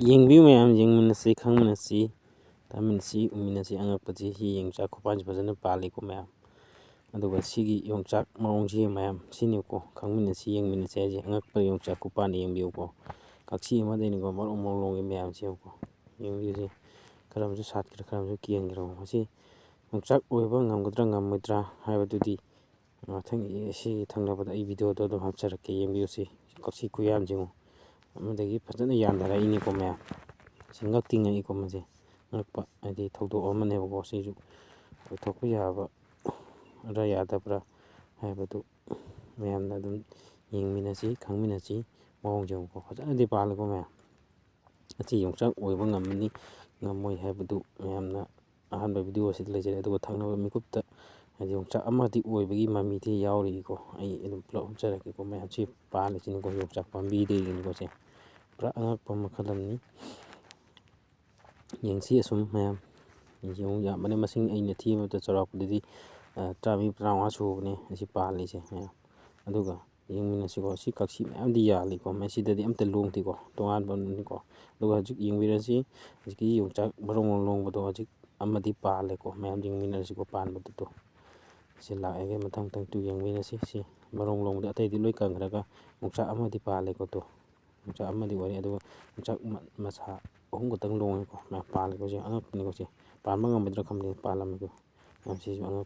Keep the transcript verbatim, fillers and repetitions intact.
ꯌꯦꯡꯕꯤꯌꯨ ꯃꯌꯥꯝ, ꯌꯦꯡꯃꯤꯟꯅꯁꯤ, ꯈꯪꯃꯤꯟꯅꯁꯤ, ꯇꯥꯃꯤꯟꯅꯁꯤ, ꯎꯃꯤꯟꯅꯁꯤ꯫ ꯑꯉꯛꯄꯁꯤ ꯁꯤ ꯌꯣꯡꯆꯥꯛ ꯈꯨꯄꯥꯟꯁꯤ ꯐꯖꯅ ꯄꯥꯜꯂꯤꯀꯣ ꯃꯌꯥꯝ꯫ ꯑꯗꯨꯒ ꯁꯤꯒꯤ ꯌꯣꯡꯆꯥꯛ ꯃꯑꯣꯡꯁꯤ ꯃꯌꯥꯝ ꯁꯤꯅꯤꯀꯣ, ꯈꯪꯃꯤꯟꯅꯁꯤ, ꯌꯦꯡꯃꯤꯟꯅꯁꯤ ꯍꯥꯏꯁꯦ꯫ ꯑꯉꯛꯄ ꯌꯣꯡꯆꯥꯛ ꯈꯨꯄꯥꯟꯅꯤ, ꯌꯦꯡꯕꯤꯌꯨꯀꯣ꯫ ꯀꯛꯆꯤ ꯑꯃꯗꯩꯅꯤꯀꯣ ꯃꯔꯣꯡ ꯃꯔꯣꯡ ꯂꯣꯡꯉꯤ ꯃꯌꯥꯝꯁꯤ ꯌꯦꯡꯉꯨꯀꯣ꯫ ꯌꯦꯡꯕꯤꯌꯨꯁꯦ, ꯈꯔ ꯑꯃꯁꯨ ꯁꯥꯠꯈ꯭ꯔꯦ, ꯈꯔ ꯑꯃꯁꯨ ꯀꯦꯟꯈ꯭ꯔꯦ꯫ ꯃꯁꯤ ꯌꯣꯡꯆꯥꯛ ꯑꯣꯏꯕ ꯉꯝꯒꯗ꯭ꯔꯥ ꯉꯝꯃꯣꯏꯗ꯭ꯔꯥ ꯍꯥꯏꯕꯗꯨꯗꯤ ꯃꯊꯪꯒꯤ ꯑꯁꯤꯒꯤ ꯊꯪꯅꯕꯗ ꯑꯩ ꯚꯤꯗꯤꯑꯣꯗꯣ ꯑꯗꯨꯝ ꯍꯥꯞꯆꯔꯛꯀꯦ, ꯌꯦꯡꯕꯤꯌꯨꯁꯤ꯫ ꯀꯛꯆꯤ ꯈꯨꯌꯥꯟꯁꯤ ꯌꯦꯡꯉꯨ, ꯑꯃꯗꯒꯤ ꯐꯖꯅ ꯌꯥꯟꯊꯔꯛꯏꯅꯤꯀꯣ ꯃꯌꯥꯝ꯫ ꯁꯤ ꯉꯛꯇꯤ ꯉꯛꯏꯀꯣ ꯃꯁꯦ, ꯉꯛꯄ ꯍꯥꯏꯗꯤ ꯊꯧꯗꯣꯛ ꯑꯃꯅꯦꯕꯀꯣ꯫ ꯁꯤꯁꯨ ꯑꯣꯏꯊꯣꯛꯄ ꯌꯥꯕ꯭ꯔꯥ ꯌꯥꯗꯕ꯭ꯔꯥ ꯍꯥꯏꯕꯗꯨ ꯃꯌꯥꯝꯅ ꯑꯗꯨꯝ ꯌꯦꯡꯃꯤꯟꯅꯁꯤ, ꯈꯪꯃꯤꯟꯅꯁꯤ꯫ ꯃꯑꯣꯡꯁꯦ ꯌꯦꯡꯉꯨꯀꯣ, ꯐꯖꯅꯗꯤ ꯄꯥꯜꯂꯤꯀꯣ ꯃꯌꯥꯝ꯫ ꯑꯁꯤ ꯌꯣꯡꯆꯥꯛ ꯑꯣꯏꯕ ꯉꯝꯃꯅꯤ ꯉꯝꯃꯣꯏ ꯍꯥꯏꯕꯗꯨ ꯃꯌꯥꯝꯅ ꯑꯍꯥꯟꯕ ꯚꯤꯗꯤꯑꯣ ꯑꯁꯤꯗ ꯂꯩꯖꯔꯦ꯫ ꯑꯗꯨꯒ ꯊꯪꯅꯕ ꯃꯤꯀꯨꯞꯇ ꯍꯥꯏꯗꯤ ꯌꯣꯡꯆꯥꯛ ꯑꯃꯗꯤ ꯑꯣꯏꯕꯒꯤ ꯃꯃꯤꯗꯤ ꯌꯥꯎꯔꯤꯀꯣ꯫ ꯑꯩ ꯑꯗꯨꯝ ꯄꯨꯂꯞ ꯎꯠꯆꯔꯛꯀꯦꯀꯣ ꯃꯌꯥꯝ꯫ ꯁꯤ ꯄꯥꯜꯂꯤꯁꯤꯅꯤꯀꯣ, ꯌꯣꯡꯆꯥꯛ ꯄꯥꯝꯕꯤꯗꯒꯤꯅꯤꯀꯣ꯫ ꯁꯦ ꯄꯨꯔꯥ ꯑꯉꯛꯄ ꯃꯈꯜ ꯑꯃꯅꯤ꯫ ꯌꯦꯡꯁꯤ ꯑꯁꯨꯝ ꯃꯌꯥꯝ, ꯌꯦꯡꯉꯨ, ꯌꯥꯝꯕꯅꯦ ꯃꯁꯤꯡ꯫ ꯑꯩꯅ ꯊꯤꯕꯗ ꯆꯥꯎꯔꯥꯛꯄꯗꯗꯤ, ꯑ, ꯇꯔꯥꯃꯔꯤ, ꯇꯔꯥꯃꯉꯥ ꯁꯨꯕꯅꯦ ꯑꯁꯤ ꯄꯥꯜꯂꯤꯁꯦ ꯃꯌꯥꯝ꯫ ꯑꯗꯨꯒ ꯌꯦꯡꯃꯤꯟꯅꯁꯤꯀꯣ꯫ ꯁꯤ ꯀꯛꯆꯤ ꯃꯌꯥꯝꯗꯤ ꯌꯥꯜꯂꯤꯀꯣ, ꯃꯁꯤꯗꯗꯤ ꯑꯝꯇ ꯂꯣꯡꯗꯦꯀꯣ, ꯇꯣꯉꯥꯟꯕꯅꯤꯀꯣ꯫ ꯑꯗꯨꯒ ꯍꯧꯖꯤꯛ ꯌꯦꯡꯕꯤꯔꯁꯤ, ꯍꯧꯖꯤꯛꯀꯤ ꯌꯣꯡꯆꯥꯛ ꯃꯔꯣꯡ ꯃꯔꯣꯡ ꯂꯣꯡꯕꯗꯣ ꯍꯧꯖꯤꯛ ꯑꯃꯗꯤ ꯄꯥꯜꯂꯦꯀꯣ꯫ ꯃꯌꯥꯝ ꯌꯦꯡꯃꯤꯟꯅꯔꯁꯤꯀꯣ, ꯄꯥꯟꯕꯗꯨ ꯇꯨ꯫ ꯁꯤ ꯂꯥꯛꯑꯒꯦ, ꯃꯊꯪ ꯃꯊꯪ ꯇꯨ ꯌꯦꯡꯃꯤꯟꯅꯁꯤ꯫ ꯁꯤ ꯃꯔꯣꯡ ꯂꯣꯡꯕꯗꯣ ꯑꯇꯩꯗꯤ ꯂꯣꯏ ꯀꯪꯈ꯭ꯔꯒ ꯌꯣꯡꯆꯥꯛ ꯑꯃꯗꯤ ꯄꯥꯜꯂꯦꯀꯣ ꯇꯨ꯫ ꯌꯣꯡꯆꯥꯛ ꯑꯃꯗꯤ ꯑꯣꯏꯔꯦ꯫ ꯑꯗꯨꯒ ꯌꯣꯡꯆꯥꯛ ꯃ-, ꯃꯁꯥ ꯑꯍꯨꯝ ꯈꯛꯇꯪ ꯂꯣꯡꯉꯦꯀꯣ꯫ ꯃꯌꯥꯝ ꯄꯥꯜꯂꯦꯀꯣ꯫ ꯁꯤ ꯑꯉꯛꯄꯅꯤꯀꯣ꯫ ꯁꯤ ꯄꯥꯟꯕ ꯉꯝꯃꯣꯏꯗ꯭ꯔꯥ ꯈꯪꯗꯦ, ꯄꯥꯜꯂꯝꯃꯦꯀꯣ꯫ ꯃꯌꯥꯝ ꯁꯤꯁꯨ ꯑꯉꯛ-,